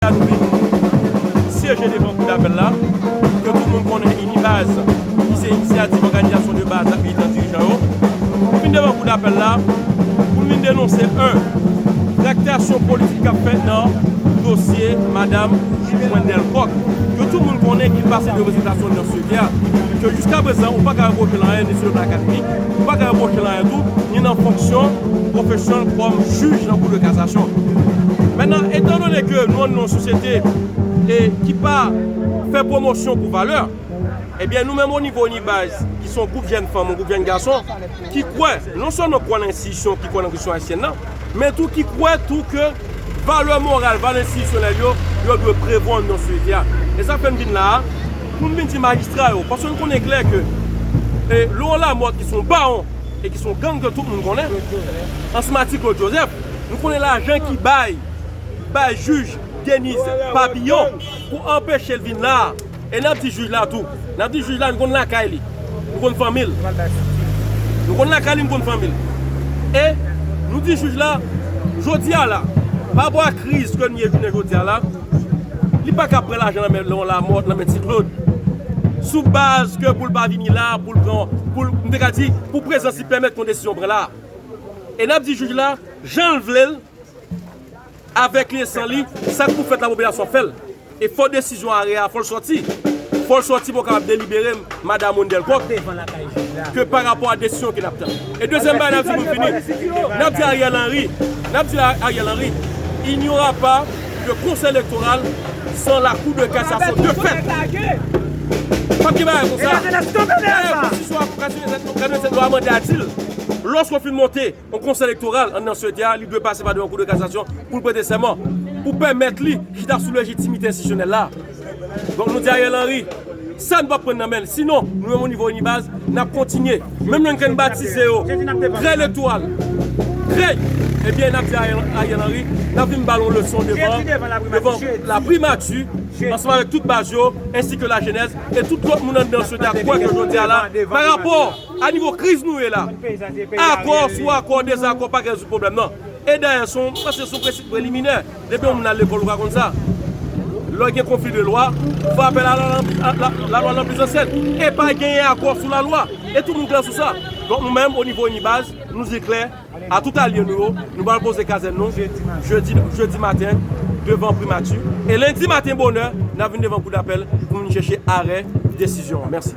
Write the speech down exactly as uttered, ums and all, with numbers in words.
Jodi a nou vin syeje devan kou dapèl la, ke tout moun konnen Inibaz, ki se Inisyativ Òganizasyon de Baz ak Militan Dirijan yo. Nou vin devan kou dapèl la pou n vin denonse, en, traktasyon politik k ap fèt nan dosye madanm Wendell Coq, ke tout moun konnen ki pase de prezantasyon nan sosye a, ke jiska prezan ou pa ka repwoche l anyen ni sou le plan akademik, ou pa ka repwoche l anyen tou ni nan fonksyon pwofesyonèl kòm jij nan kou de kasasyon. Mentnan, etandone ke nou nan yon sosyete e ki pa fè pwomosyon pou valè, ebyen, nou menm o nivo Inibaz, ki se yon gwoup jèn fanm, yon gwoup jèn gason, ki kwè, non sèlman kwè nan enstitisyon, ki kwè nan kesyon ayisyèn nan, men tou ki kwè tou ke valè moral, valè enstitisyonèl yo, yo dwe prevwa nan sosyete a. E sa fè n vin la a, pou n vin di majistra yo, paske n konnen klè ke e, Laurent Lamothe, ki se yon bawon e ki se yon gang ke tout moun konnen, ansanm a Ti Claude Joseph, nou konnen lajan ki bay, bay jij Denise Papillon pou anpeche l vin la a. E n ap di jij la tou. N ap di jij la, nou konn lakay li. Nou konn fanmi l. Nou konn lakay li, nou konn fanmi l. E nou di jij la, jodi a la, pa rapò a kriz ke nou ye jounen jodi a la, li pa ka pran lajan nan men Laurent Lamothe, nan men Ti Claude, sou baz ke pou l pa vini la, pou l pran, pou l, m te ka di, pou prezans li pèmèt yon desizyon pran la. E n ap di jij la, jan l vle l, avèk li e san li, sa k pou fèt la popilasyon ap fè l. E fò desizyon arè a, fò l sòti. Fò l sòti pou kapab delibere madanm Wendell Coq ke pa rapò a desizyon ke n ap tann. E dezyèm bagay n ap di pou n fini, n ap di Ariel Henry, n ap di Ariel Henry, il n'y aura pas de conseil électoral sans la Cour de cassation de fait. P ap gen bagay konsa. Dayè, konstitisyon a, katrevennsèt lwa mande a di l, lòske w fin monte yon konsèy elektoral anndan sosyete a, li dwe pase pa devan Kou de kasasyon pou l prete sèman, pou pèmèt li chita sou lejitimite enstitisyonèl la. Donk, nou di Ariel Henry, sa nou p ap pran nan men l. Sinon, nou menm o nivo Inibaz, n ap kontinye. Menm lè n konn batize yo, trè elektoral, trè, ebyen, n ap di Ariel, Ariel Henry, n ap vin ba l yon leson devan, devan la primati, ansanm avèk tout baz yo, ensi ke lajenès, e tout lòt moun anndan sosyete a kwè ke jodi a la, pa rapò a nivo kriz nou ye la, akò sou akò, dezakò pa ka rezoud pwoblèm nan. E dayè, se yon, m panse se yon prensip preliminè. Depi yon moun al lekòl, ou ka konn sa. Lè gen konfli de lwa, fè apèl a la, la, la, lalwa nan plis ansyen. E pa genyen akò sou lalwa. E tout moun klè sou sa. Donk, nou menm, o nivo Inibaz, nou di klè, a tout alye nou yo, nou pral poze kazèn nou jedi, jedi maten, devan primati. E lendi maten bonè, n ap vin devan kou dapèl pou nou chèche arè desizyon an. Mèsi.